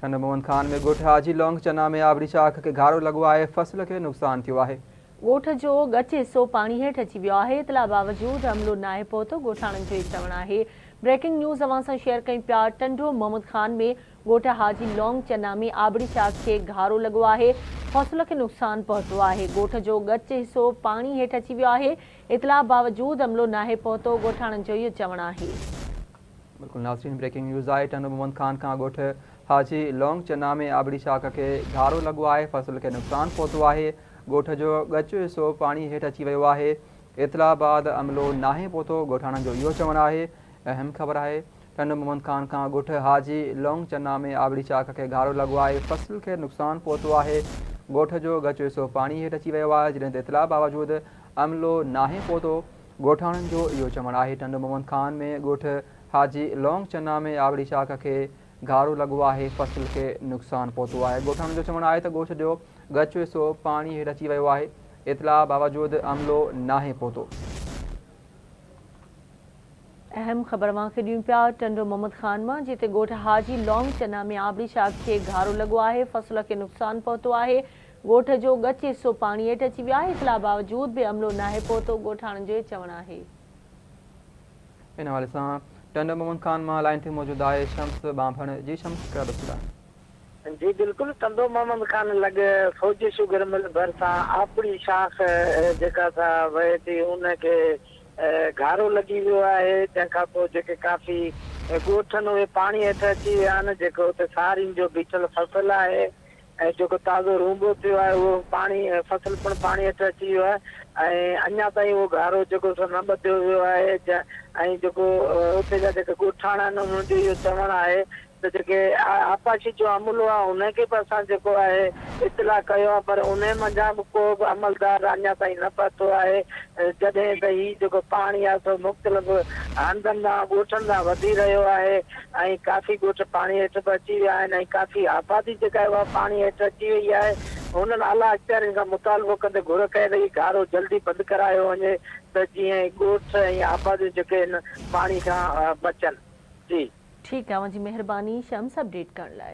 ٽنڊو محمد خان ۾ ڳوٺ حاجي لونگ چنا ۾ آبڙي شاخ کي گهارو لڳو آهي، فصل کي نقصان ٿيو آهي. ڳوٺ جو ڳچ حصو پاڻي هيٺ اچي ويو آهي، اطلاع باوجود عملو ناهي پهتو، ڳوٺاڻن جو هي چوڻ آهي. بريڪنگ نيوز اوهان سان شيئر ڪيون پيا، ٽنڊو محمد خان ۾ ڳوٺ حاجي لونگ چنا ۾ آبڙي شاخ کي گهارو لڳو آهي، فصل کي نقصان پهتو آهي، ڳوٺ جو ڳچ حصو پاڻي هيٺ اچي ويو آهي، اطلاع باوجود عملو ناهي پهتو، ڳوٺاڻن جو اهو چوڻ آهي. بلڪل ناظرين بريڪنگ نيوز آهي ٽنڊو محمد خان کان ڳوٺ حاجي لونگ چنا ۾ آبڙي شاخ کي گهارو لڳو آهي فصل کي نقصان پهتو آهي ڳوٺ جو ڳچ حصو پاڻي هيٺ اچي ويو آهي اطلاع بعد عملو ناهي پهتو ڳوٺاڻن جو اهو چوڻ آهي اهم خبر آهي ٽنڊو محمد خان کان ڳوٺ حاجي لونگ چنا ۾ آبڙي شاخ کي گهارو لڳو آهي فصل کي نقصان پهتو آهي ڳوٺ جو ڳچ حصو پاڻي هيٺ اچي ويو آهي جڏهن ته اطلاع باوجود عملو ناهي پهتو ڳوٺاڻن جو اهو چوڻ آهي ٽنڊو محمد خان ۾ ڳوٺ حاجي لونگ چنا ۾ آوڙي شاخ کي گهارو لڳو آهي فصل کي نقصان پهتو آهي ڳوٺاڻن جو چوڻ آهي ته ڳوٺ جو ڳچ حصو پاڻي هيٺ اچي ويو آهي اطلاع باوجود عملو ناهي پهتو. اهم خبر اوهان کي ڏيون پيا ٽنڊو محمد خان مان جتي ڳوٺ حاجي لونگ چنا ۾ آبڙي شاخ کي گهارو لڳو آهي فصل کي نقصان پهتو آهي ڳوٺ جو ڳچ حصو پاڻي هيٺ اچي ويو آهي اطلاع باوجود به عملو ناهي پهتو ڳوٺاڻن جو چوڻ آهي. ان حوالي سان ٽنڊو محمد خان مان لائين تي موجود آهي شمس ٻانڀڻ جي شمس ڪهڙا تفصيل آهن. جي بلڪل ٽنڊو محمد خان لڳ فوجي شگر مل ڀرسان آپڙي شاخ جيڪا سا وهي ٿي ان کي گهارو لڳي ويو آهي جنهن کان پوء جيڪي ڪافي ڳوٺ آهن اهي پاڻي هيٺ اچي ويا آهن جيڪو اتي سارين جو بيٺل فصل آهي ۽ جيڪو تازو رونبو ٿيو آهي اهو پاڻي فصل پڻ پاڻي هيٺ اچي ويو آهي ۽ اڃا تائين اهو گهارو جيڪو سو نه ٻڌيو ويو آهي ۽ جيڪو اتي جا جيڪي ڳوٺاڻا آهن انهن جو اهو چوڻ آهي ته جيڪي آبپاشي جو عملو آهي ان کي به اسان جيڪو آهي اطلاع ڪيو آهي پر انهي منجهان به ڪو به عملدار اڃا تائين نه پهتو آهي جڏهن ته هي جيڪو پاڻي آهي سو مختلف هنڌن ڏانهن ڳوٺن ڏانهن وڌي رهيو آهي ۽ ڪافي ڳوٺ پاڻي هيٺ به اچي ويا آهن ۽ ڪافي آبادي جيڪا آهي اها پاڻي هيٺ اچي وئي آهي. هنن اعليٰ اختيارين کان مطالبو ڪندي گهر ڪئي ته هي گهارو جلدي بند ڪرايو وڃي ته جيئن ڳوٺ ۽ آباديون جيڪي آهن پاڻي کان بچن. جي. ٺيڪ آ اوهان جي مهرباني شمس اپڊيٽ ڪرڻ لاء.